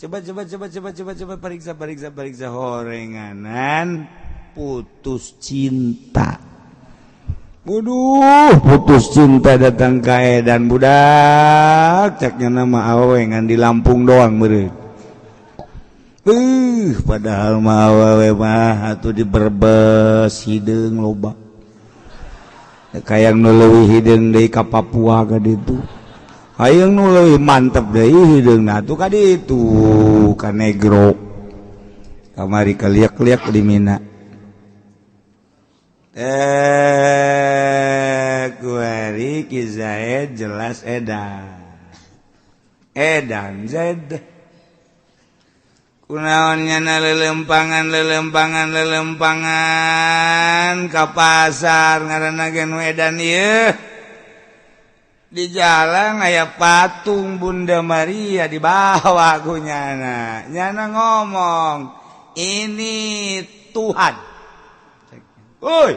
Coba coba coba coba coba coba periksa periksa periksa horenganan putus cinta. Waduh, putus cinta datang ka edan budak, ceknya nama awewe ngan di Lampung doang meureun. Padahal mah awewe mah atuh di Brebes hideung loba. Kayang nu leuwih hideung deui ka Papua ka ditu. Hayang nu leuwih mantep deui hideungna atuh ka ditu ka Negro. Kamari kaliak-liak di Mina. Kuari Ki Zaid jelas edan. Edan Zaid. Kunaon nyana lelempangan lelempangan lelempangan ka pasar ngaranna ge nu edan ieu. Di jalan aya patung Bunda Maria dibawa ku nyana. Nyana ngomong, "Ini Tuhan." Oi,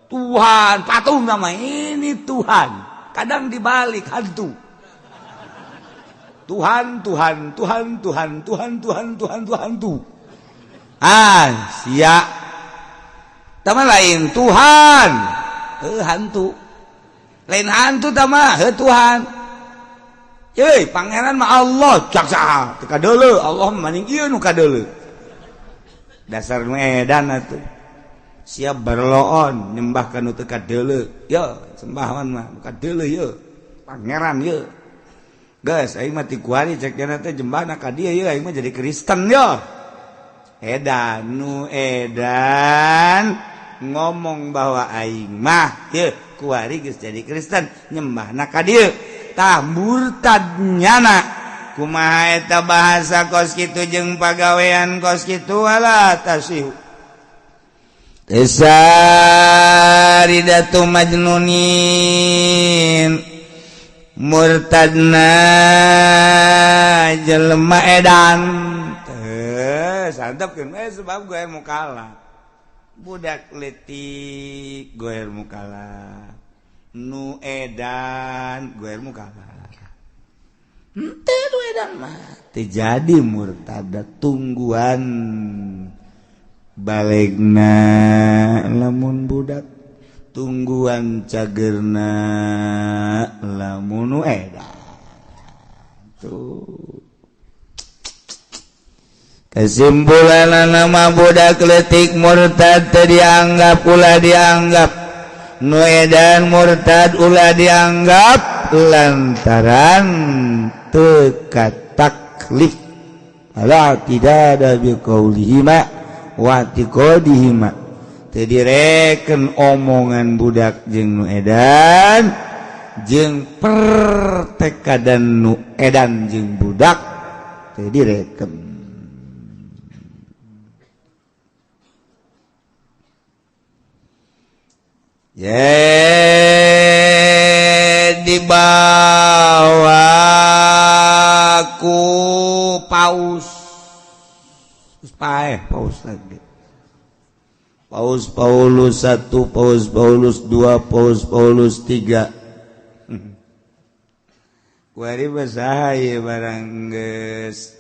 Tuhan, patung nama ini Tuhan. Kadang dibalik hantu. Tuhan, Tuhan, Tuhan, Tuhan, Tuhan, Tuhan, Tuhan, Tuhan, tuh. Ah, sia. Tama lain Tuhan. Hantu. Lain hantu tama, Tuhan. Yeay, pangeran mah Allah, cak saha. Teu kadeuleu, Allah maning ieu nu kadeuleu. Dasar nu edan atuh. Siap berloon nyembah ka nu teu kadeuleu. Yo, sembahan mah nu kadeuleu ye. Pangeran ye. Geus aing mah ti kuari cek nya teh jembahna ka dieu ye aing mah jadi Kristen yo. Edan nu edan ngomong bahwa aing mah ye kuari geus jadi Kristen nyembahna ka dieu. Tah murtad nyana kumaha eta bahasa kos kitu jeung pagawean kos kitu wala tasihu. Tesaridatu majnunin murtadna jelema edan teh santapkeun sebab gue mau kalah budak letik gue mau kalah nu edan gue mau kalah henteu nu edan mah teu jadi murtad tungguan balegna lamun budak tungguan cagerna lamun nu edan tuh kesimpulan nama budak letik murtad teu dianggap ulah dianggap nu edan murtad ulah dianggap lantaran teu taklif ala tidak ada biqaulihima wa i'tiqadihima teu direken omongan budak jeung nu edan jeung pertekadan nu edan jeung budak teu direken. Ye dibawa ku paus. Paeh paus lagi. Paus Paulus 1, Paus Paulus 2, Paus Paulus 3. Kuari basaha ieu barang geus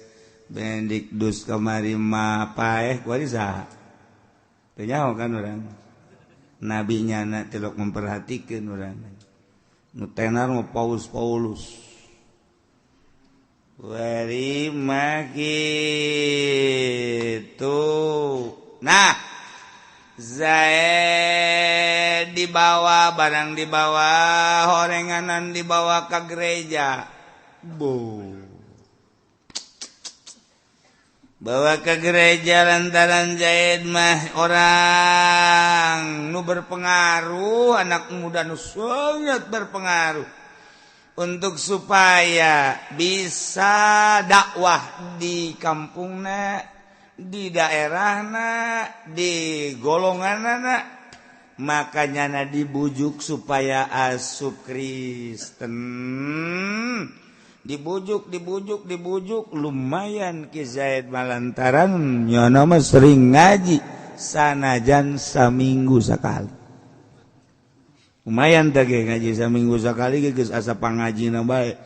Benedictus kamari mah paeh kuari saha? Teu nyaho kan urang. Nabi nyana tilok memperhatikan urang. Nu tenar mah Paus Paulus. Kuari mah kitu. Nah, Zaid dibawa barang dibawa horenganan dibawa ke gereja. Bu. Bawa ke gereja lantaran Zaid mah orang nu berpengaruh, anak muda nu sangat berpengaruh untuk supaya bisa dakwah di kampungna, di daerahna, di golonganna, makanya na dibujuk supaya asup Kristen. Dibujuk, dibujuk, dibujuk, lumayan Ki Zaid malantaran nyono mah sering ngaji sanajan saminggu sekali. Lumayan teh ge ngaji saminggu sekali geus asa pangajina bae.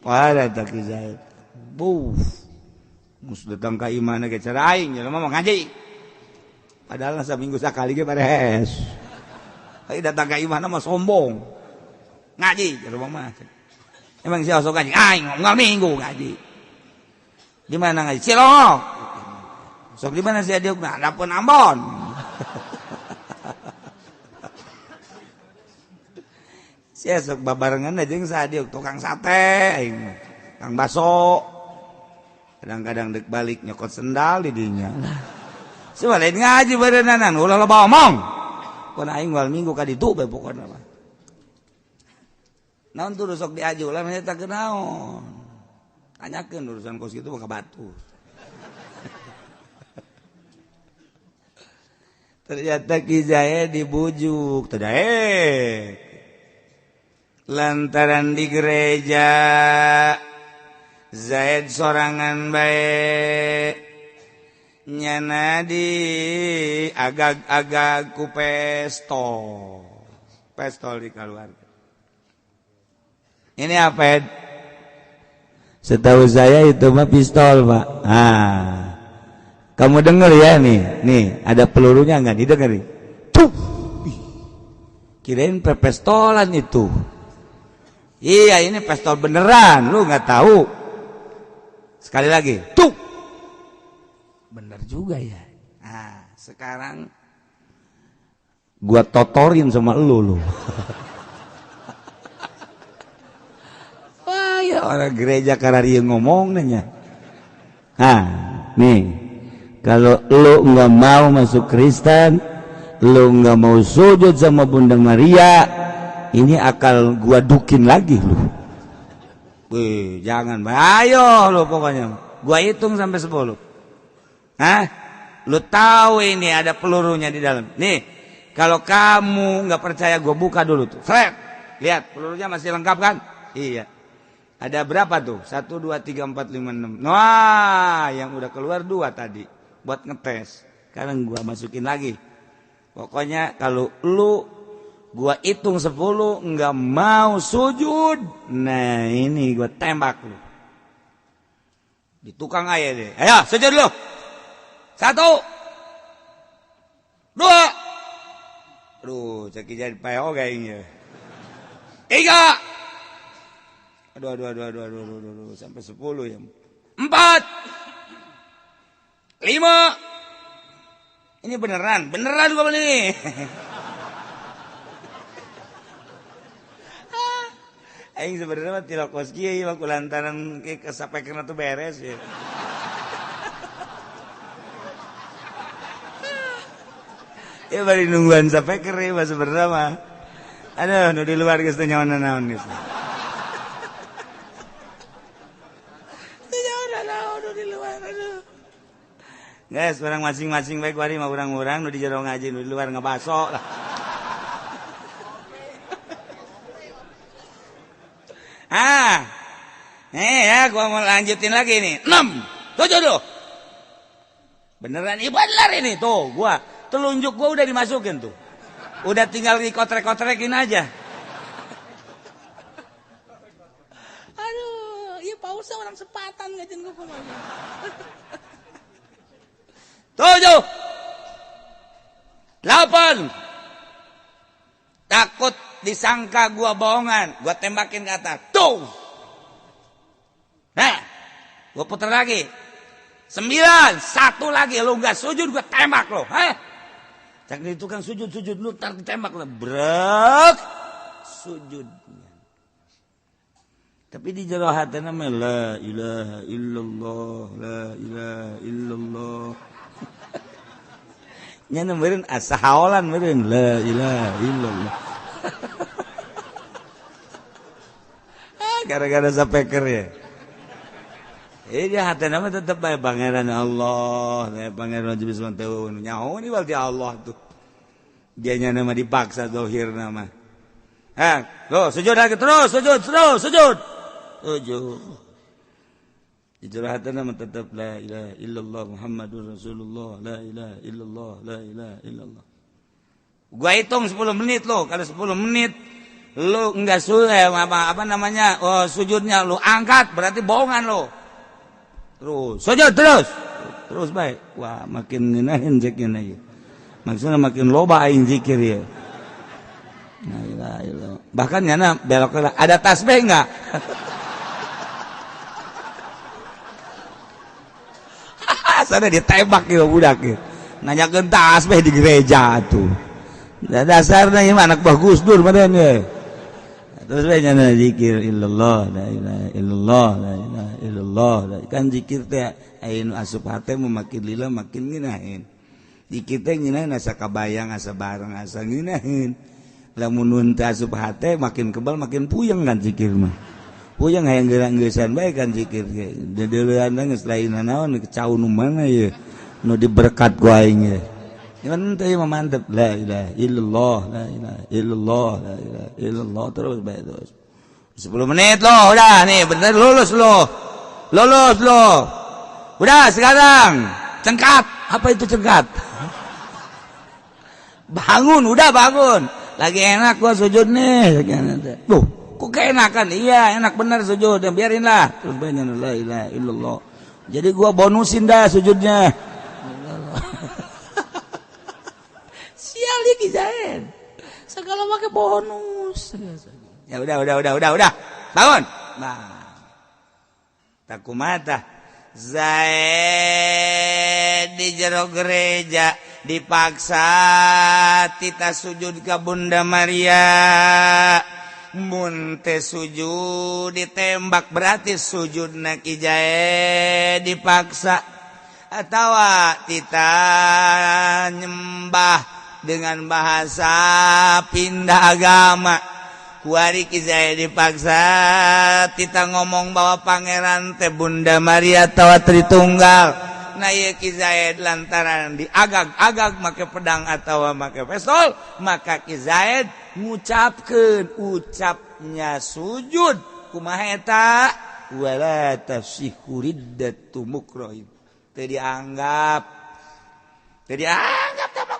Parah tah Ki Zaid. Buh. Mus datang ka imahna ge cara aing jelema mah ngaji. Padahal saminggu sakali ge beres. Ai datang ka imahna mah sombong. Ngaji jelema mah. Emang si osok ngaji? Aing unggal minggu ngaji. Di mana ngaji? Cilongok. Sok di mana sih diuk? Nah, adapun Ambon. Sia sok babarengan jeung sadiuk tukang sate aing. Kang baso. Kadang-kadang dek balik nyokot sendal di dinya. Sia lain ngaji beureunanan, ulah loba omong. Pokona aing wal minggu ka ditu bae pokona mah. Naon tuh sok diaju lah mah eta kunaon. Tanyakeun urusan kos kitu mah ka batu. Ternyata Ki Zaid dibujuk, teu daek. Lantaran di gereja Zaid sorangan bae nyana di agag-agag ku pestol. Pestol dikeluarkan. Ini apa, Ed? Setahu saya itu mah pistol, Pak. Ah. Kamu denger ya nih. Nih, ada pelurunya enggak? Didengar nih. Tuh. Kirain pestolan itu. Iya, ini pistol beneran, lu nggak tahu. Sekali lagi, tuh. Bener juga ya. Nah, sekarang gua totorin sama lu. Wah, ya orang gereja karena ngomong nanya. Nah, nih. Kalau lu nggak mau masuk Kristen, lu nggak mau sujud sama Bunda Maria, ini akal gua dukin lagi lu. Wih, jangan, ayo lu pokoknya. Gua hitung sampai 10. Hah? Lu tahu ini ada pelurunya di dalam. Nih, kalau kamu nggak percaya gua buka dulu tuh. Seret. Lihat, pelurunya masih lengkap kan? Iya. Ada berapa tuh? 1 2 3 4 5 6. Wah, yang udah keluar 2 tadi buat ngetes. Sekarang gua masukin lagi. Pokoknya kalau lu gua hitung 10 nggak mau sujud, nah ini gua tembak lu. Di tukang aja deh. Ayo sujud lu. 1 2. Aduh, cek jadi PO kayaknya. 3. Aduh, aduh, aduh, aduh, aduh, aduh, aduh, sampai 10 ya. 4. 5. Ini beneran, beneran gua beli. Aing sebenarnya mah tilok kos kieu ieu mah kulantaran kesapekeun tuh beres ya. Ya bari nungguan sapeker ya mah sebenarnya mah. Aduh, nu di luar geus teu nyaho naon geus. Teu nyaho naon nu di luar aduh. Guys, orang masing-masing baik wari mah urang-urang nu di jero ngaji nu di luar ngebaso lah. Ah, nih ya, gua mau lanjutin lagi nih. 6, 7 tuh. Beneran, iya bener ini tuh, gua telunjuk gua udah dimasukin tuh. Udah tinggal dikotrek-kotrekin aja. Aduh, iya pausa orang sepatan ngajin gua kemana. 7, 8. Takut disangka gua bohongan, gua tembakin ke atas. Tuh. Nah, gua puter lagi. 9, 1 lagi lu enggak sujud gua tembak lu. Hah? Cak di tukang sujud-sujud lu ntar ditembak lu. Brek. Sujudnya. Tapi di jero hatena mah la ilaha illallah, la ilaha illallah. Nya meureun asa haolan meureun la ilaha illallah. Gara-gara sapeker ya. Ini hati nama tetap baik pangeran Allah, pangeran Nabi sallallahu alaihi nyaho ini berarti Allah tuh. Dianya nama dipaksa zahir nama. Ha, lo sujud lagi terus, sujud, terus, sujud. Sujud. Di jero hati nama tetap la ilaha illallah Muhammadur Rasulullah, la ilaha illallah, la ilaha illallah. Gua hitung 10 menit lo, kalau 10 menit lu enggak sudah apa namanya, oh, sujudnya lu angkat berarti bohongan lo. Terus sujud terus. Terus baik. Wah, makin ngeunaheun cek ieu. Maksudna makin loba aing zikir ya. La ilaha illallah. Bahkan nyana belok ada tasbih enggak? Sana ditembak ya budak ya. Nanyakeun tasbih di gereja tuh. Dasarna ieu anak Bah Gus Dur badan ya. Terus bae nyana zikir illallah la ilaha illallah la ilaha illallah. Kan zikir teh aya nu asup hate makin lila makin ngeunaheun. Zikir teh ngeunaheun asa kabayang asa bareng asa ngeunaheun. Lamun nun teh asup hate makin kebal makin puyeng kan zikir mah. Puyeng hayang geurang-geusan bae kan zikir ge. Deudeuleun geus lain naon cau nu mana ye nu diberkat ku aing ye. Cuman teh mah mantep la ilaha illallah la ilaha illallah la ilaha illallah terus bae terus. 10 menit loh udah nih bener lulus loh. Lulus loh. Udah sekarang cengkat. Apa itu cengkat? Bangun, udah bangun. Lagi enak gua sujud nih. Tuh, kok keenakan? Iya, enak bener sujud. Biarin lah. Terus banyak la ilaha illallah. Jadi gua bonusin dah sujudnya. Sial dia kizain. Segala pakai bonus. Ya udah. Bangun. Nah. Takumata. Zaid di jero gereja dipaksa tita sujud ka Bunda Maria. Mun teh sujud ditembak berarti sujudna Ki Zaid dipaksa. Atawa tita nyembah dengan bahasa pindah agama. Kuari Ki Zaid dipaksa tita ngomong bahwa pangeran teh Bunda Maria tawa Tritunggal. Nah ieu Ki Zaid lantaran diagag-agag make pedang atawa make pistol, maka Ki Zaid ngucapkeun ucapnya sujud kumaha eta wala tasihu riddatu mukrohim. Teu dianggap teh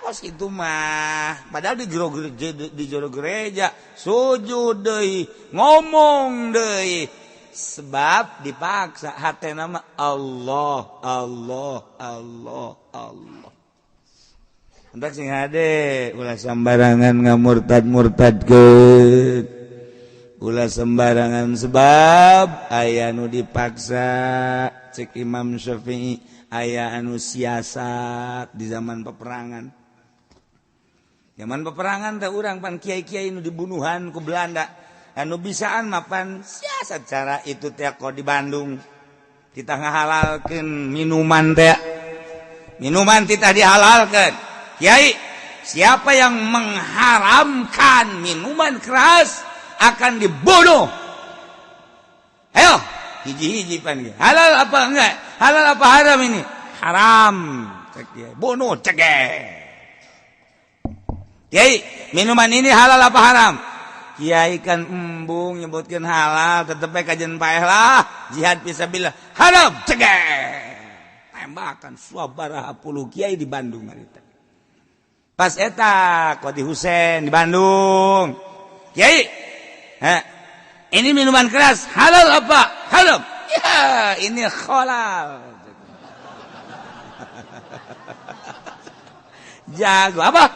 kos kitu mah, padahal di jero gereja sujud deui, ngomong deui, sebab dipaksa hatena mah Allah Allah Allah Allah. Hendak sing hade ulah sembarangan ngamurtad-murtadkeun. Ulah sembarangan sebab aya nu dipaksa cek Imam Syafi'i aya anu siasat di zaman peperangan. Zaman peperangan teh urang pan kiai-kiai nu dibunuhan ku Belanda. Anu bisaan mapan siasat cara itu teh kok di Bandung. Kita ngahalalkeun minuman teh. Minuman kita dihalalkeun. Kiai, siapa yang mengharamkan minuman keras akan dibunuh. Ayo, hiji-hiji pan. Halal apa enggak? Halal apa haram ini? Haram. Cek kiai. Bunuh cek. Kiai, minuman ini halal apa haram? Kiai kan embung nyebutkeun halal, tetep bae kajen paeh lah. Jihad fisabilillah. Haram cek. Tembakan sabaraha puluh kiai di Bandung harita. Pas eta Qadi Husein di Bandung. Kiai, ini minuman keras halal apa? Haram. Ya, ini halal. Jago apa?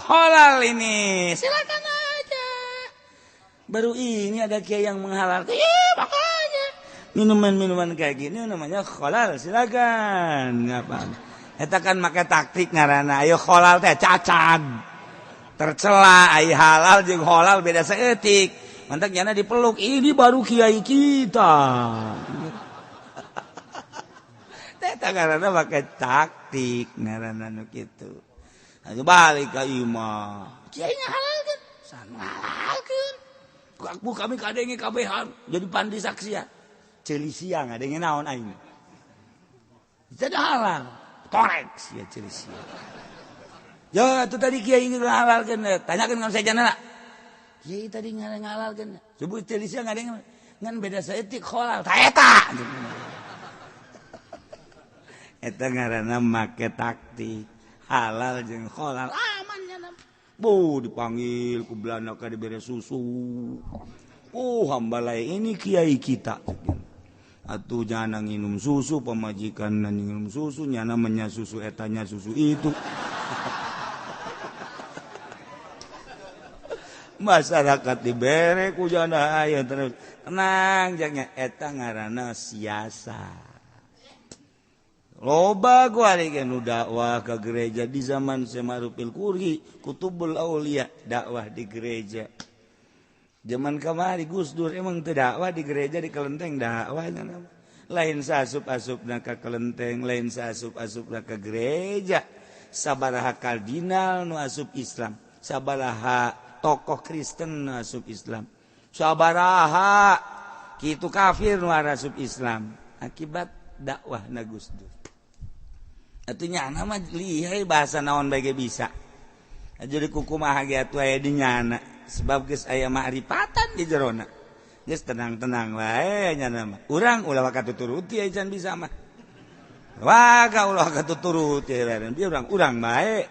Halal ini. Silakan aja. Baru ini ada kiai yang menghalalkan. Ya, makanya minuman-minuman kayak gini namanya halal, silakan. Ngapa? Eta kan make taktik ngaranna. Ayo halal teh cacat. Tercela ai halal jeung halal beda saeutik. Mantak nyana dipeluk, ini baru kiai kita. Eta ngaranna make taktik ngaranna nu kitu. Ayo balik ka imah. Kiai ngahalalkeun, saha ngahalalkeun. Ku kami kadenge kabehan jadi pandi saksian. Ceuli sia ngadenge naon aing. Jadi halal. Korek sia ceuli sia. Ya itu tadi kiai ngahalalkeun, tanyakeun ka sejenna. Kiai tadi ngahalalkeun. Subuh ceuli sia ngadenge ngan beda saeutik halal. Ta eta. Eta ngaranna make taktik. Halal jeung halal aman nya. Bu dipanggil ku Belanda ka dibere susu. Oh hambalai ini kiai kita. Atuh nyana nginum susu, pamajikan nginum susu, nyana menya susu etanya susu itu. Masyarakat dibere ku jana aya terus. Tenang jangan eta ngaranna siasa. Loba gua nu dakwah ke gereja di zaman Semarupil Kuri, Kutubul Aulia dakwah di gereja. Zaman kamari Gus Dur emang teu dakwah di gereja di kelenteng dakwah lain saasup-asupna ka kelenteng, lain saasup-asupna ka gereja. Sabaraha kardinal nu asup Islam, sabaraha tokoh Kristen nu asup Islam, sabaraha kitu kafir nu asup Islam akibat dakwahna Gus Dur. Atuh nyana mah lihai bahasa naon bae ge bisa. Jadi kukumaha ge atuh aya di nyana sebab geus aya ma'rifatan di jerona. Geus tenang-tenang wae nyana mah. Urang ulah wakatuturuti aya can bisa mah. Waga ulah wakatuturuti biar urang bae.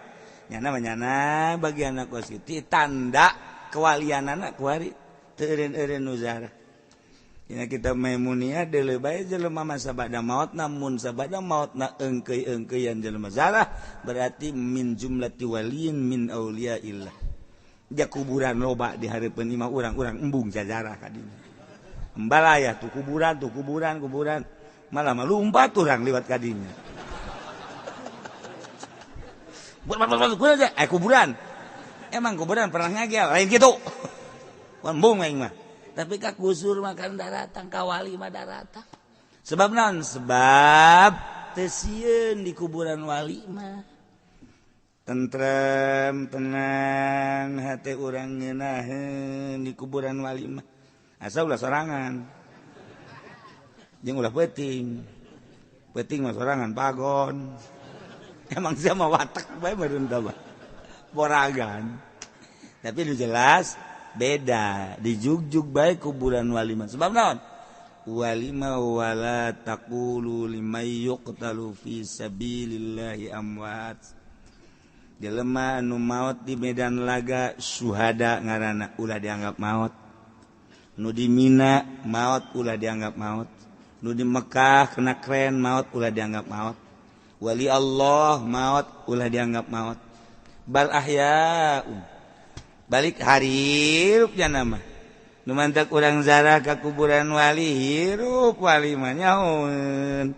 Nyana mah nyana bagian kos kitu tanda kewalianana kuari teu eureun-eureun nu zarah. Dina kitab Maimuniyah deuleu bae jelema mah sabada maotna mun sabada maotna eungkeuy-eungkeuyan jelema zarah berarti min jumlati waliyin min auliyaillah. Ja kuburan loba di hareupeun imah urang-urang embung jajarah ka dinya. Embalaya tuh kuburan kuburan malah mah lumpat urang liwat ka dinya. Buat kuburan. Emang kuburan pernah ngagel lain kitu. Embung aing mah. Tapi ka kusur makan daratang, ka wali mah daratang. Sebab naon? Sebab teu sieun di kuburan wali mah. Tentrem, tenang hate urang ngeunaheun di kuburan wali mah. Asa ulah sorangan. Jeung ulah peuting. Peuting mah sorangan pagon. Emang sia mah watak bae meureun tah mah. Boragan. Tapi nu jelas beda dijugjug baik kuburan wali mah. Sebab naon? Wali mah wala taqulu liman yuqtalu fi sabilillahi amwat. Jelema anu maot di medan laga syuhada ngaranna ulah dianggap maot. Nu di Mina maot ulah dianggap maot. Nu di Mekah kena kren maot ulah dianggap maot. Wali Allah maot ulah dianggap maot. Bal ahya'un balik hirup nya nama nu mantak urang zarah ka kuburan wali hirup wali mah nyahoeun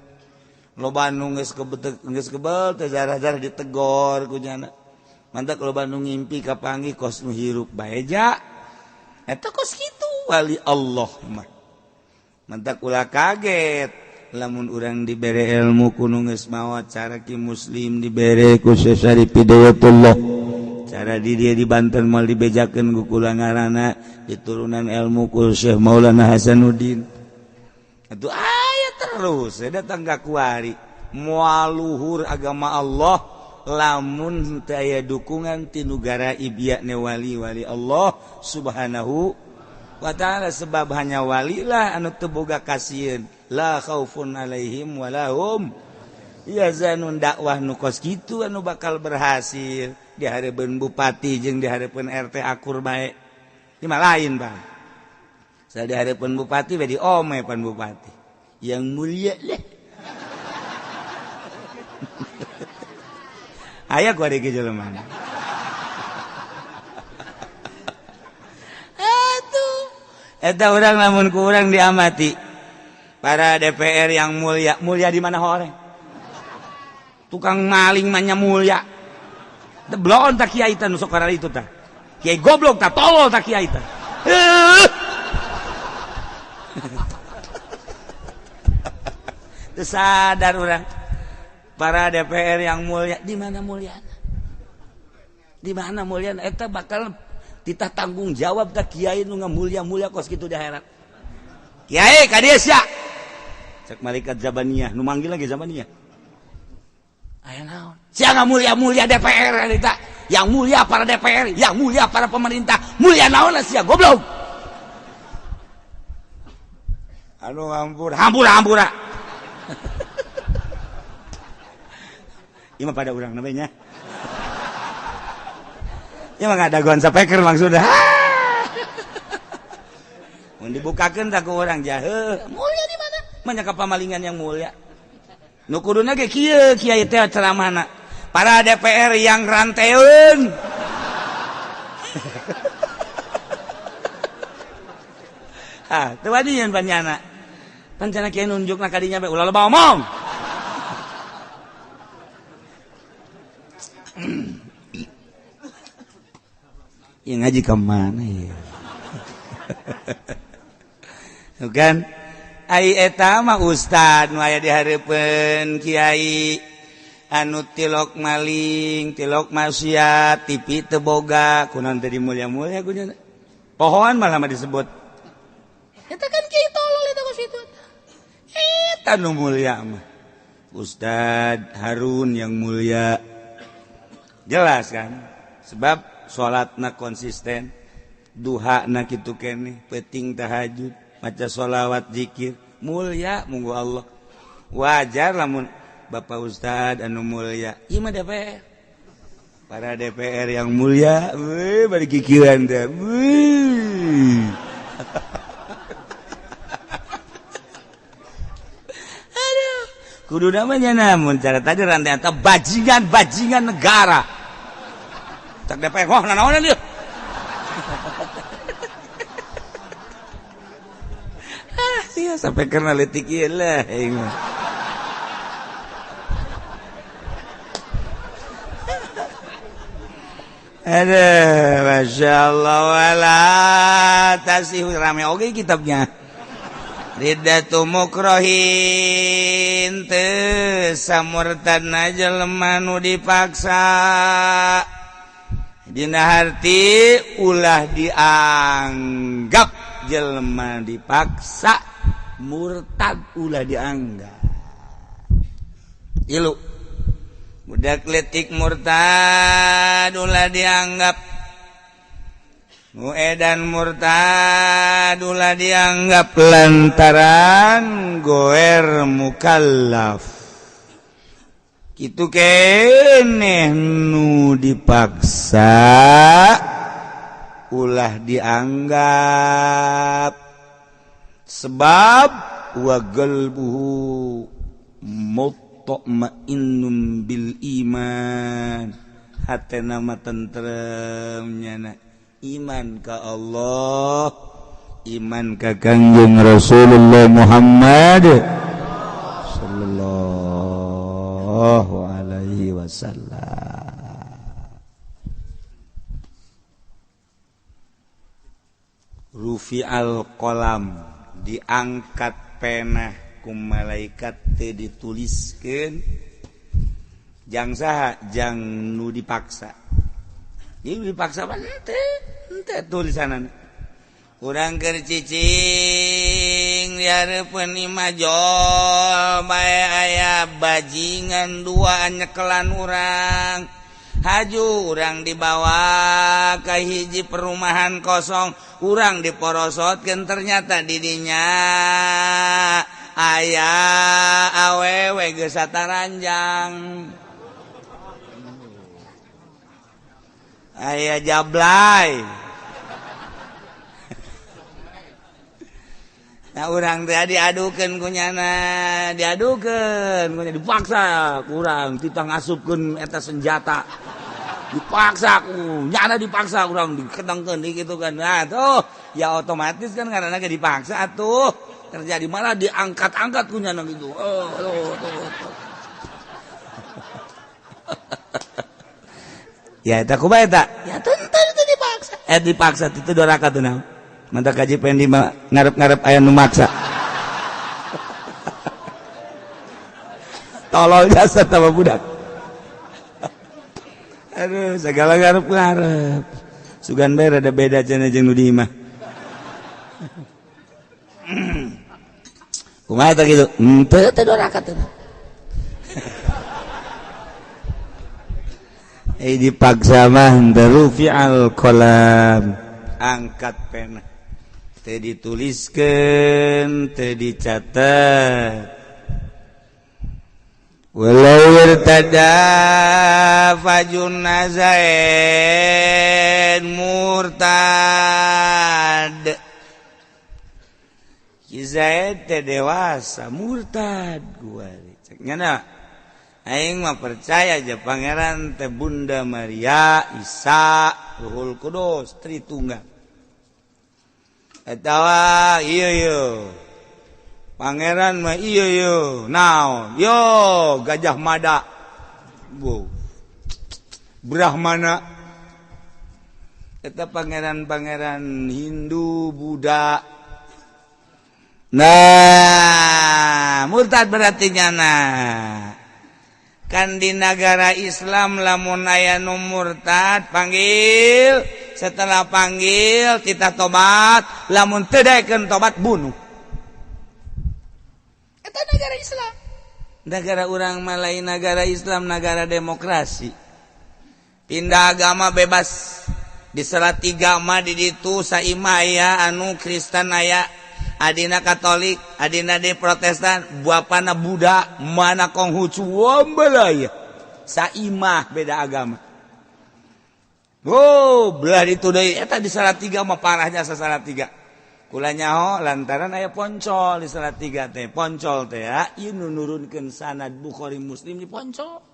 loba nu geus kebetek geus kebel teh zarah-zarah ditegor ku nyana mantak loba nu ngimpi kapanggih kos nu hirup bae ja eta kos kitu wali Allah mah mantak ulah kaget lamun urang dibere ilmu ku nu geus maot cara ki muslim dibere ku Syarif Hidayatullah cara di dia di Banten mal dibejakeun ku kula ngaranna diturunan ilmu ku Syekh Maulana Hasanuddin atuh aya terus datang ka kuari moal luhur agama Allah lamun teu aya dukungan ti nugara ibiakne wali-wali Allah subhanahu wa ta'ala sebab hanya wali lah anu teu boga kasieun la khaufun alaihim walahum yazanun dakwah nu kos kitu anu bakal berhasil di hareupeun bupati jeung di hareupeun RT akur bae. Ieu mah lain, Bang. Saya di hareupeun bupati bae diome pan bupati. Yang mulia leh. Aya ku ari ge jelema. Atuh. Eta urang lamun ku urang diamati. Para DPR yang mulia, mulia di mana horeng? Tukang maling mah nya mulia. Deblon tak kiai tah nu sok itu tah. Kiai goblok tah tolol tah kiai tah. Teu sadar urang. Para DPR yang mulia, di mana mulyana? Di mana mulyana? Eta bakal titah tanggung jawab tah kiai nu ngamulia-mulia kos kitu di akhirat. Kiai ka dieu sia. Cek malaikat Zabaniyah, nu manggil lagi Zabaniyah. Aya naon? Sia mulia-mulia DPR eta, yang mulia para DPR, yang mulia para pemerintah, mulia naon sia goblok. Aduh ampun, hampura-hampura. Ieu mah pada urang namanya. Ieu mah ngadagoan sapeker maksudna. Mun dibukakeun tak ku urang jaheuh, mulia di mana? Manya ka pamalingan yang mulia. Nu kuduna ge kieu kiai teh ceramahna. Para DPR yang ranteun. Ah, teu wadian panjana. Pancana kiai nunjukna ka dinya bae ulah loba omong. Ya ngaji ke mana ya? Bukan? Ai eta mah ustad nu aya di hareupeun kiai anu tilok maling, tilok maksiat, TV teu boga, kunaon teh dimulia-mulia kunyana. Pohoan malah mah disebut. Eta kan kiai tolol eta kos kitu. Eta nu mulia mah. Ustad Harun yang mulia. Jelas kan? Sebab salatna konsisten, duhana kitu keneh, peuting tahajud, maca sholawat zikir, mulia munggu Allah. Wajar lamun Bapak Ustad anu mulia. Ieu mah DPR. Para DPR yang mulia, weuh bari kikiran teh. Weuh. Aduh, kudu namanya namun cara tadi rantai atau bajingan-bajingan negara. Tak DPR, wah nanaonan ieu. Ah, sia sampai karena leutik ieu lah aing mah. Aduh, Masya Allah wala tasih rame oge kitabnya. Riddatu mukrohin teu samurtadna jelema nu dipaksa. Dina harti ulah dianggap jelema dipaksa murtad ulah dianggap. Ilu budak letik murtad ulah dianggap, nu edan murtad ulah dianggap lantaran goer mukallaf. Kitu keneh nu dipaksa ulah dianggap sebab wa qalbuhu mutmainnun bil iman, hatena mah tentrem nyana iman ka Allah, iman ka Kangjeng Rasulullah Muhammad sallallahu alaihi wasallam. Rufi'al qalam, diangkat pena ku malaikat teu dituliskeun jang saha, jang nu dipaksa. Ieu dipaksa mah henteu tulisanana. Urang keur cicing di hareupeun imah jol bae aya bajingan dua nyekelan urang. Haju urang dibawa ka hiji perumahan kosong, urang diporosotkeun ternyata didinya aya awewe geus sataranjang, aya jablay. Nah urang teh diadukeun ku nyana, diadukeun ku nyana, dipaksa kurang titah ngasupkeun eta senjata. Dipaksa ku nyana, dipaksa urang dikedengkeun di kitu kan. Nah tuh ya otomatis kan karena ge dipaksa atuh terjadi malah diangkat-angkat ku nyana gitu. Oh, tuh, tuh, tuh. Ya eta kumaha eta? Ya tentu itu dipaksa. Dipaksa itu doraka tuh naon. Mantap kaji pendi ngarep-ngarep aya nu maksa. Tolol jasa tambah budak. Aduh, segala ngarep-ngarep. Sugan bae rada beda cenah jeung nu di imah. Kumaha teh kitu? Henteu teh doraka teh. Dipaksa mah henteu rufi'al qalam, angkat pena. Teu dituliskeun, teu dicatat. Walau irtada fajun nazain murtad. Si Zaid teh dewasa murtad kuari. Cek nyana aing mah percaya aja pangeran teh Bunda Maria, Isa, Ruhul Kudus, Tritunggal. Atawa ieu ieu. Pangeran mah ieu ieu. Naon? Yo Gajah Mada. Wow. Brahmana. Eta pangeran-pangeran Hindu, Buddha. Nah, murtad berarti nyana. Kan di negara Islam lamun aya nu murtad panggil, setelah panggil kita tobat, lamun teu daekeun tobat bunuh. Eta negara Islam. Negara urang mah lain negara Islam, negara demokrasi. Pindah agama bebas. Di Salatiga mah di ditu saimah aya anu Kristen aya, adina Katolik, adina di Protestan, bapana Buddha, mana Konghucu, wambelaya. Saimah beda agama. Oh, belah itu deui eta di Salatiga mah parahnya sa Salatiga. Kula nyaho lantaran aya poncol di Salatiga teh, poncol teh ya, ieu nu nurunkeun sanad Bukhari Muslim di poncol.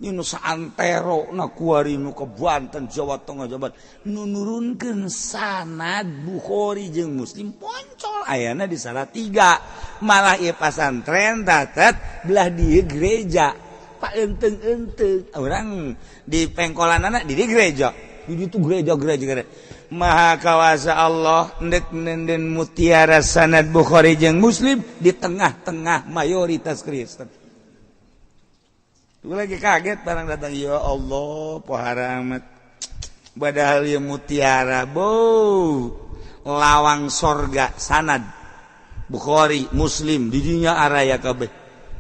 Ieu nu saantero na kuari nu ke Banten, Jawa Tengah, Jawa Barat nu nurunkeun sanad Bukhari jeung Muslim poncol ayana di Salatiga. Malah ieu pasantren tatet belah dieu gereja. Pak enteng-enteng orang di pengkolanana di gereja. Di ditu gereja-gereja gereja. Maha kawasa Allah ndek nenden mutiara sanad Bukhari jeung Muslim di tengah-tengah mayoritas Kristen. Gue lagi kaget barang datang, ya Allah, pohara amat. Padahal ya mutiara, bo lawang sorga sanad Bukhari Muslim didinya araya kabeh.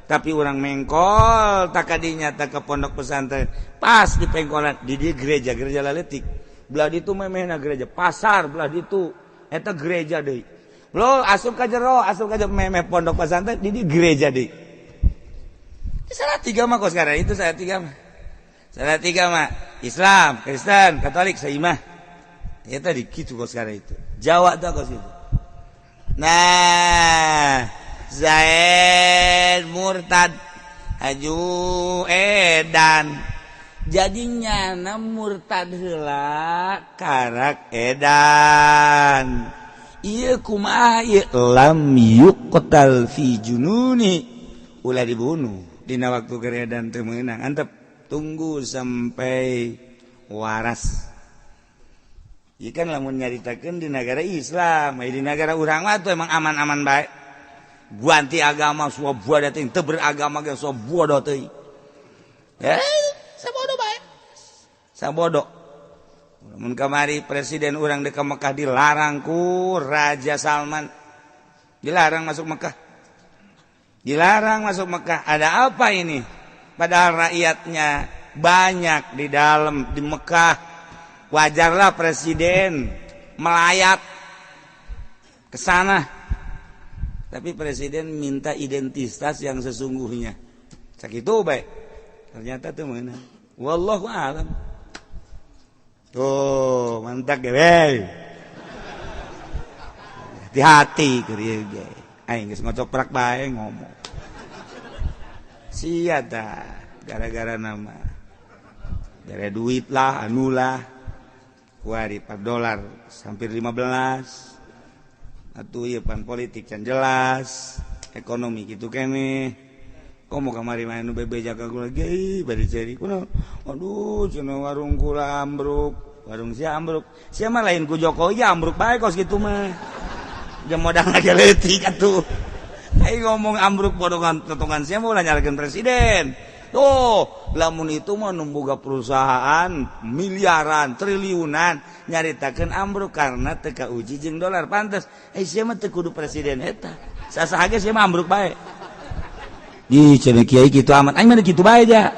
Tapi orang mengkol tak kadinya tak ke pondok pesantren pas di pengkolan di dia gereja gereja laletik belah ditu memehna gereja pasar belah ditu eta gereja deui lo asup ka jero asup ka jero memeh pondok pesantren di dia gereja deui. Salatiga mah kok sekarang itu Salatiga mah. Salatiga mah Islam, Kristen, Katolik saimah. Ya tadi gitu kok sekarang itu. Jawa tuh kok itu. Nah, Zaid murtad haju edan. Jadi nyana murtad heula karak edan. Ieu kumaha ieu lam yuqtal fi jununi ulah dibunuh. Dina waktu geredan teu meunang antep tunggu sampai waras. Ieu kan lamun nyaritakeun di negara Islam, di negara urang mah tuh emang aman-aman bae. Ganti agama sabodo teuing, teu beragama ge sabodo teuing. Sabodo bae. Sabodo. Lamun kamari presiden urang deuk ka Mekah dilarang ku Raja Salman. Dilarang masuk Mekah. Dilarang masuk Mekah. Ada apa ini? Padahal rakyatnya banyak di dalam di Mekah. Wajarlah presiden melayat ke sana. Tapi presiden minta identitas yang sesungguhnya. Sakitu bae. Ternyata tuh mana? Wallahu a'lam. Tuh, mantap ge. Hati-hati keur ieu ge. Aing geus ngocoprak bae ngomong. Sia tah gara-gara nama. Gara duit lah, anu lah. Kuari 4 dolar hampir 15. Atuh ieu pan politik can jelas, ekonomi kitu keneh. Komo kamari mah nu bebeja ka kula ge bari ceri kunaon. Aduh cenah warung kula ambruk, warung sia ambruk. Sia mah lain ku Jokowi ambruk bae kos kitu mah. Jeung modal lagi leutik atuh. Aing ngomong ambruk bodongan totongan sia mah ulah nyalahkeun presiden. Tuh, lamun itu mah nu boga perusahaan miliaran, triliunan nyaritakeun ambruk karena teu kauji jeung dolar pantes. Sia mah teu kudu presiden eta. Sasaha ge sia mah ambruk bae. Ih, cenah kiai kitu amat. Aing mah kitu bae ja.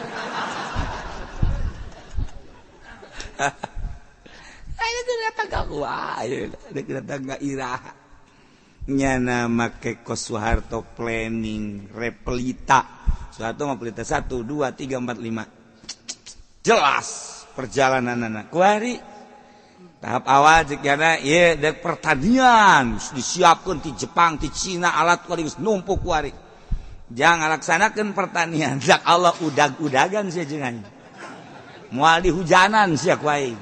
Aing teh datang ka wae, dek datang ka iraha. Nyana make kos Soeharto planning repelita. Soeharto mah pelita 1 2 3 4 5. Jelas perjalanan anak. Kuari Tahap awal cek jana ieu dek pertanian disiapkeun ti Jepang ti Cina alat kuari geus numpuk kuari. Jangan laksanakeun pertanian dak Allah udag-udagan sia jeung aing. Moal dihujanan sia ku aing.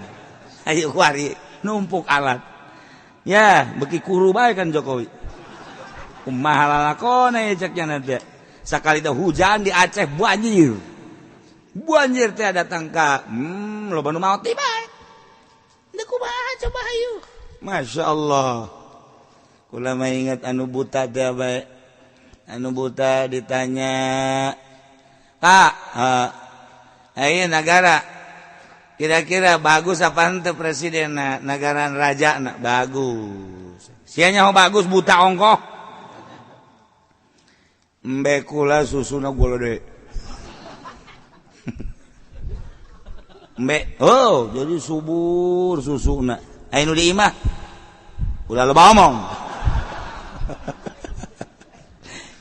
Ayo kuari numpuk alat. Ya, beki kuru bae kan Jokowi. Kumaha lalakona ye cek jana teh. Sakali teh hujan di Aceh banjir. Banjir teh datang ka loba nu maot teh bae. Kumaha coba hayu. Masya Allah. Kula mah ingat anu buta teh bae. Anu buta ditanya, "Pak, ayo negara kira-kira bagus apa henteu presiden negara raja na? Bagus." Sia nyaho bagus buta ongkoh. Embe kula susuna gulede. Embe, oh jadi subur susuna. Aya nu di imah. Ulah loba omong.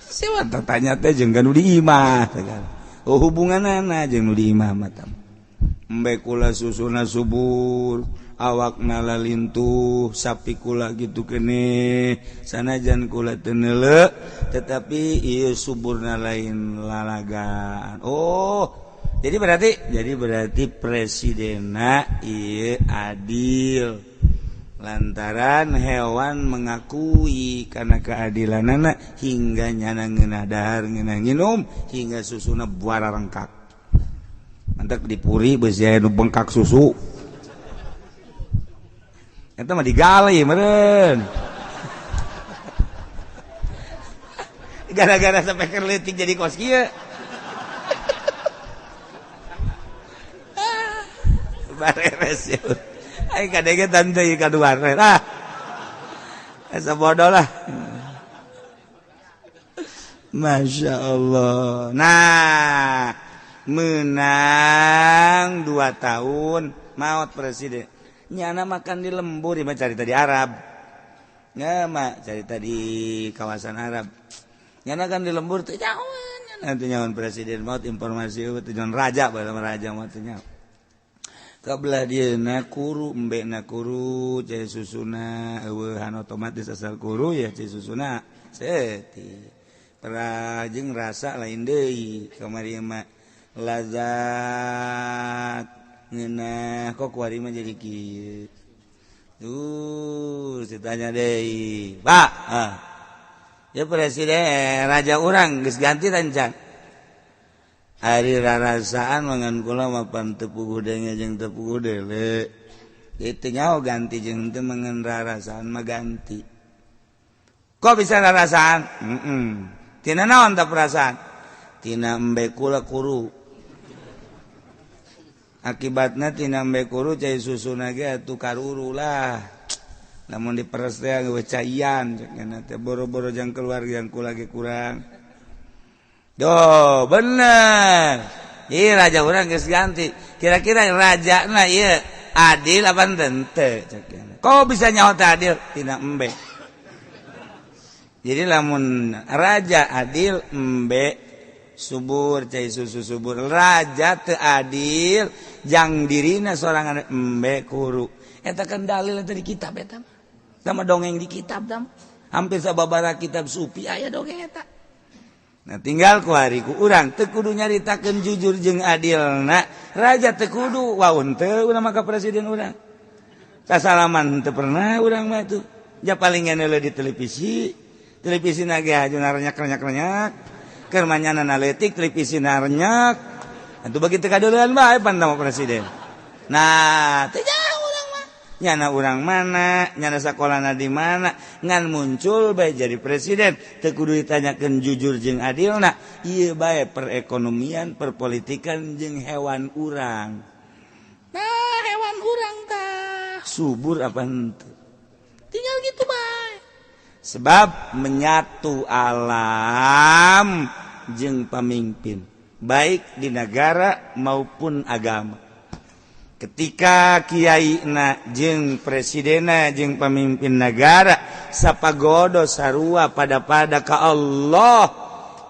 Siapa tanya teh jeung nu di imah. Oh hubunganana jeung nu di imah mah. Embe kula susuna subur, awakna lalintuh, sapi kula gitu keneh, sanajan kula teu neuleu, tetapi ieu suburna lain lalagaan. Oh, jadi berarti presidenna ieu adil lantaran hewan mengakui karena keadilanana hingga nyana ngeunah dahar ngeunah nginum hingga susuna buara rengkak. Mantak dipuri beusi aya nu bengkak susu. Eta mah digali meureun. Gara-gara sampai keur leutik jadi kos kieu. Bareres ya. Aing kadege tante ieu kaduar. Ah. Asa bodoh lah. Masya Allah. Nah, menang 2 tahun maut presiden. Nyana makan di lembur, mah cari tadi Arab. Nya mah cari tadi kawasan Arab. Nyana kan di lembur teh nyahoan. Nanti nyahoan presiden maut informasi teh nyahoan raja bae raja maut teh nyaho. Kabelah dia na kuru embe na kuru cai susuna eueuhan otomatis asal kuru ya cai susuna seti perajeng rasa lain deui kamari mah lazat ngeunah kok kuari mah jadi kieu tuh ditanya deui Pak ah ya presiden raja urang geus ganti tancan. Ari rarasaan mangan kula mapan teu puguh denge jeung teu puguh dele. Itu nyaho ganti jeung teu mangan rarasaan mah ganti. Kok bisa rarasaan? Tina naon tah perasaan? Tina embe kula kuru. Akibatna tina embe kuru cai susuna ge atuh karuru lah. Lamun diperes teh geus caian cenah teh boro-boro jang keluar jang kula ge kurang. Doh, bener. Iya raja orang geus ganti. Kira-kira raja na iya adil apa henteu? Kok bisa nyaho teh adil? Tina embe. Jadi lamun raja adil embe subur cai susu subur. Raja teu adil jang dirina sorangan embe kuru. Eta kan dalil eta di kitab eta mah. Tah mah dongeng di kitab tah. Hampir sababaraha kitab sufi aya dongeng eta. Nah tinggal ku hari ku urang teu kudu nyaritakeun jujur jeung adilna raja teu kudu waun teu urang mah ka presiden urang sasalaman teu pernah urang mah tuh ja paling ngeuneuh di televisi televisi na ge aju narenyak-renyak-renyak keur manyana leutik televisi narenyak atuh begitu kadeuleun bae pan tah presiden. Nah teu jauh urang mah nyana urang mana nyana sakolana di mana ngan muncul bae jadi presiden teu kudu ditanyakeun jujur jeung adilna ieu bae perekonomian perpolitikan jeung hewan urang. Nah hewan urang tah subur apa henteu tinggal gitu bae sebab menyatu alam jeung pamimpin baik di negara maupun agama. Ketika kiai na jeung presidena jeung pemimpin negara sapagodo sarua pada-pada ka Allah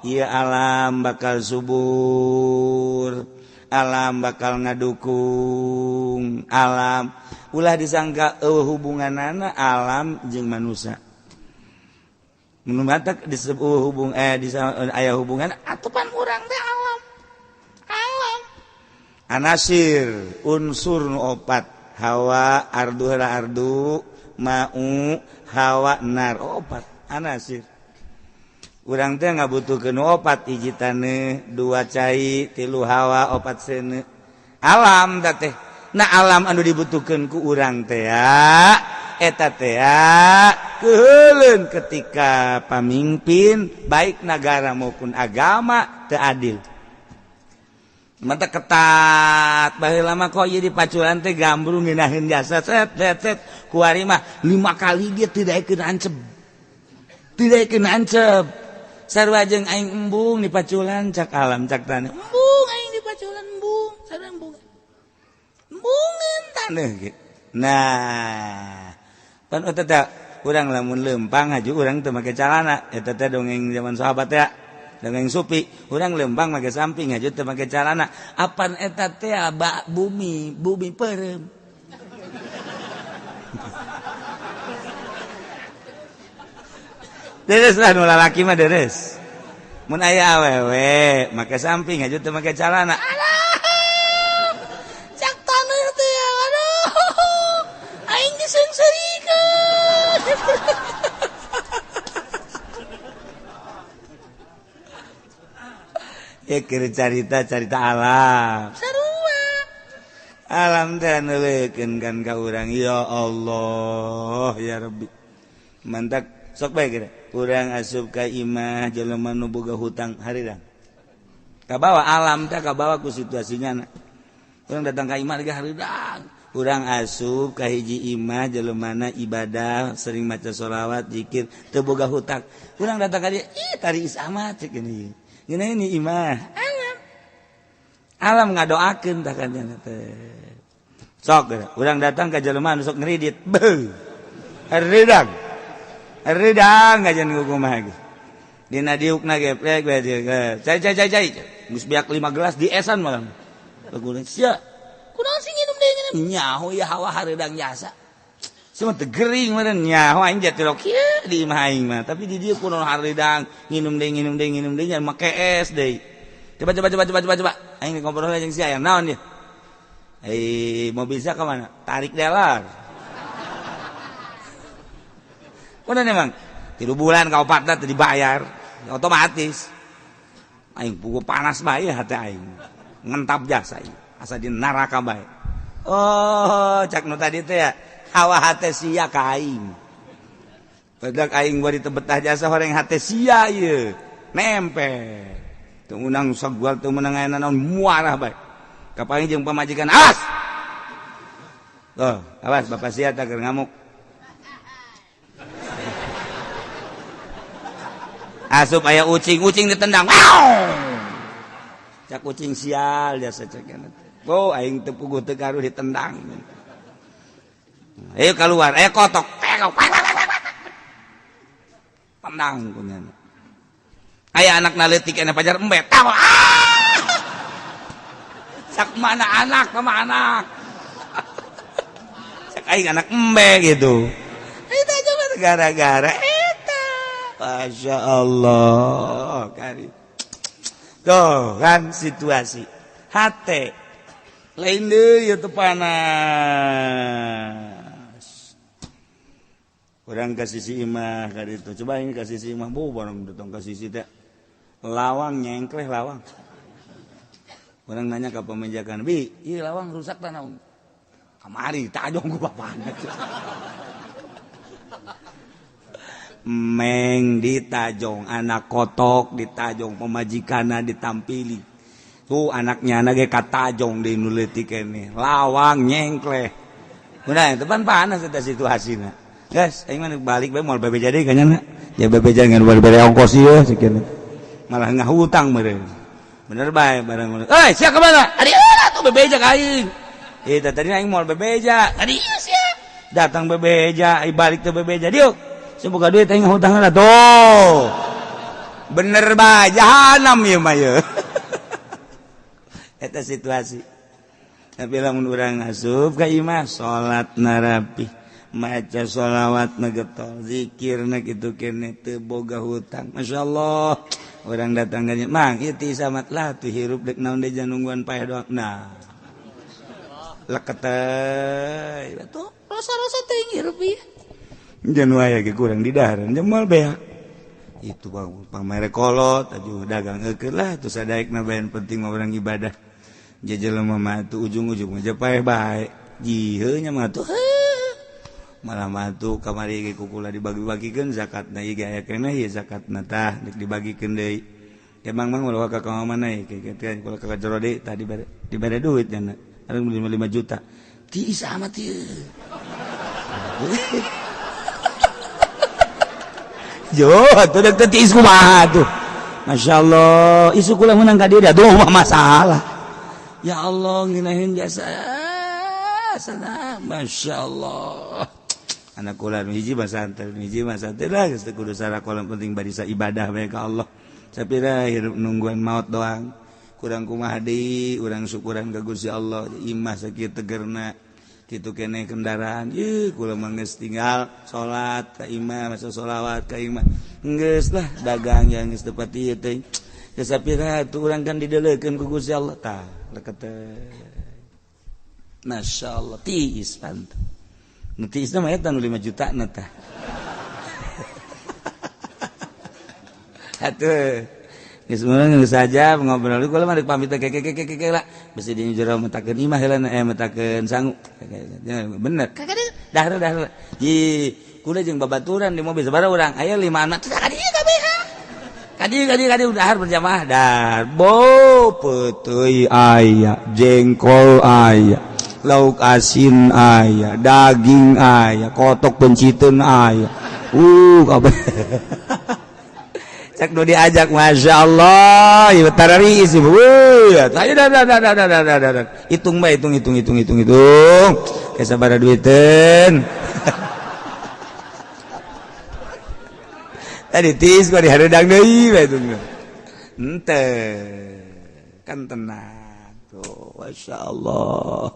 ieu alam bakal subur, alam bakal ngadukung, alam Ulah disangka eueuh hubunganana alam jeung manusia. Mun matak disebut hubung aya hubungan atupan urang teh alam. Alam. Anasir unsur nu opat, hawa ardu heula ardu, mau hawa nar opat anasir. Urang teh ngabutuhkeun opat, hiji taneuh, dua cai, tilu hawa, opat seuneu. Alam teh. Nah alam anu dibutuhkeun ku urang teh eta teh keuheuleun ketika pamimpin baik negara maupun agama teu adil. Mata ketat baheula mah kok ieu dipaculan teh gambrung ngeunaheun jasa set set set kuari mah 5 kali dia tidak kena ancep. Tidak kena ancep. Sarua jeung aing embung dipaculan cak alam cak taneuh. Embung aing dipaculan embung, sarua embung. Embungeun taneuh gitu. Nah, pan eta teh urang lamun lempang haju urang teu make calana, eta teh dongeng zaman sahabat ya. Dongeng supi, urang lempang make samping haju teu make calana. Apan eta teh bak bumi, bumi peureum. Deres lah nu lalaki mah deres. Mun aya awewe make samping haju teu make calana. Alah. Cak taneuh teh aduh. Aing diseungseurikeun. Ya keur carita-carita alam. Sarua. Alam teh neuleukeun kan ka urang ya Allah ya Rabbi. Mantak sok bae geura. Urang asup ka imah jelema nu boga hutang harirang. Kabawa alam teh kabawa ku situasinya. Urang datang ka imah ge harirang. Urang asup ka hiji imah jelemana ibadah sering maca sholawat zikir teu boga hutang. Urang datang ka dieu ih tari is amat cek gini. Ngeunaheun ni imah. Alam. Alam ngadoakeun tah kan teh. Sok urang datang ka jelema nu sok ngridit. Beuh. Harirang. Ridang ngajan kumaha ge. Dina diukna geplek bae dieu. Cai cai cai cai. Geus beak 5 gelas di esan malam. Baguleun sia. Kunaon sih nginum deui nginum? Nyaho ya hawa hareudang jasa. Sia mah teu gering meureun nyaho aing jatilok kieu di imah aing mah. Tapi di dieu kunaon hareudang nginum deui nginum deui nginum deui nya make es deui. Coba coba coba coba coba coba. Aing ngobrol jeung sia aya naon dia? Eh, mobil sia ka mana? Tarik dealer. Udah memang 3 bulan kau patah dibayar otomatis. Aing pugu panas bae hati aing. Ngentap jasa aing. Asa di neraka bae. Oh, cak nu tadi teh ya, hawa hate sia ka aing. Badak aing bari teu betah jasa horeng hate sia ieu. Nempe. Teu meunang sagual teu meunang aya naon muarah bae. Kapanggih jeung pamajikan awas. Tuh, awas bapak sia teh keur ngamuk. Asup aya ucing, ucing ditendang. Wow! Cak ucing sial jasa cek. Oh, aing teu puguh teu karuh ditendang. Ayo keluar, ayo kotok. Tendang punya. Aya anak naleutik aya pajar embet. Ah! Cak mana anak sama anak. Cak aing anak embe gitu. Itu aja gara-gara Masya Allah kari. Tuh kan situasi hate lain deui teu panas. Urang ka sisi imah ka ditu. Coba ini ka sisi imah bu barang datang ka sisi teh. Lawang nyengkleh lawang. Urang nanya ka pamajikan, "Bi, ieu lawang rusak tah naon?" Kamari tajong ku bapana. Meng ditajong anak kotok ditajong pemajikanna ditampili tuh anaknya anak ge katajong di nu leutik keneh lawang nyengkleh udah itu pan panas eta situasina guys aing mah balik bae moal bebeja deui kanyana ya bebeja ngan bere ongkos ieu sekian malah ngahutang meureun bener bae barang euy sia ka mana ari atuh bebeja ka aing eta tadi aing moal bebeja tadi sia datang bebeja ai balik teu bebeja diuk semoga duit aing hutangna tuh. Bener bae jahanam ieu mah ieu. Eta situasi. Tapi lamun urang asup ka imah salat narapi, maca sholawat na getol, zikir na kitu kene teu boga hutang. Masyaallah. Orang datang ka mang ieu ti samat lah tuh hirup dek naon deui nungguan paeh doang. Nah. Leket teh tuh rasa-rasa teh hirup ieu. Jangan wae ge kurang di dahareun jemal beak. Itu bang pamere kolot aju dagang eukeun lah tuh sadaekna bae penting mah urang ibadah. Jelema mah tuh ujung-ujung aja paeh bae. Jiheu nya mah tuh malah mah tuh kamari ge kukula dibagi-bagikeun zakatna ieu ge aya keneh ieu zakatna tah deuk dibagikeun deui. Emang mang ulah ka ka mana ieu kieu kula ka jero deui tah dibere duit nya areng 5 juta. Tiis amat ieu. Jo, atuh dek teh tiis kumaha tuh. Masyaallah, isu kula meunang ka dieu aduh mah masalah. Ya Allah, ngeunaheun jasa. Sana, masyaallah. Anak kula nu hiji mah santai, nu hiji mah santai lah geus teu kudu sarakola penting barisa ibadah bae ka Allah. Sapira hirup nungguan maot doang. Kurang kumaha deui, urang syukuran ka Gusti Allah, imah sakieu tegerna. Kitu keneh kendaraan ieu kula mah geus tinggal salat ka imah masa sholawat ka imah geus lah dagang yang geus tepat ieu teh geus sapira atuh urang kan dideulekeun ku Gusti Allah tah leket teh masyaallah tiis pantu nu tiis mah eta nu 5 juta na tah atuh geus meunang saja ngobrol kula mah rek pamit keke lah besi di jero metakeun imah heula metakeun sangu bener dahar dahar ji kula jeung babaturan di mobil sabaraha urang aya 5 anak teh ka dieu kabeh ka dieu ka dieu ka dieu dahar berjamaah dahar bo peuteuy aya jengkol aya lauk asin aya daging aya kotok penciteun aya kabeh cek nu diajak masya Allah ieu tarari ieu ayo dah dah dah dah dah dah hitung bae hitung hitung hitung hitung hitung ke sabaraha duiteun tadi tis gua dihareudang deui bae hitung henteu kan tenang tuh masya Allah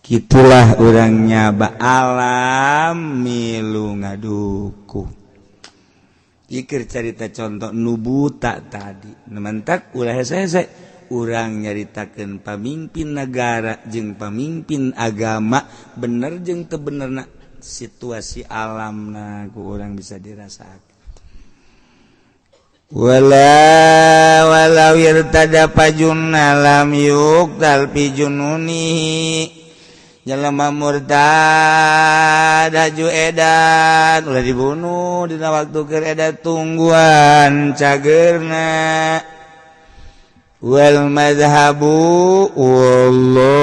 gitulah urang nyaba alam milu ngaduku. Ikir carita contoh nubuta tadi mentak ulah hese urang nyaritakeun pamimpin negara jeung pamimpin agama bener jeung teu benerna situasi alamna ku urang bisa dirasakeun. Wala walau irtada pajunna lam yuqtal fi jununihi jelema murtad haju edan ulah dibunuh dina waktu keur edan tungguan cagerna wal madhabu wallahu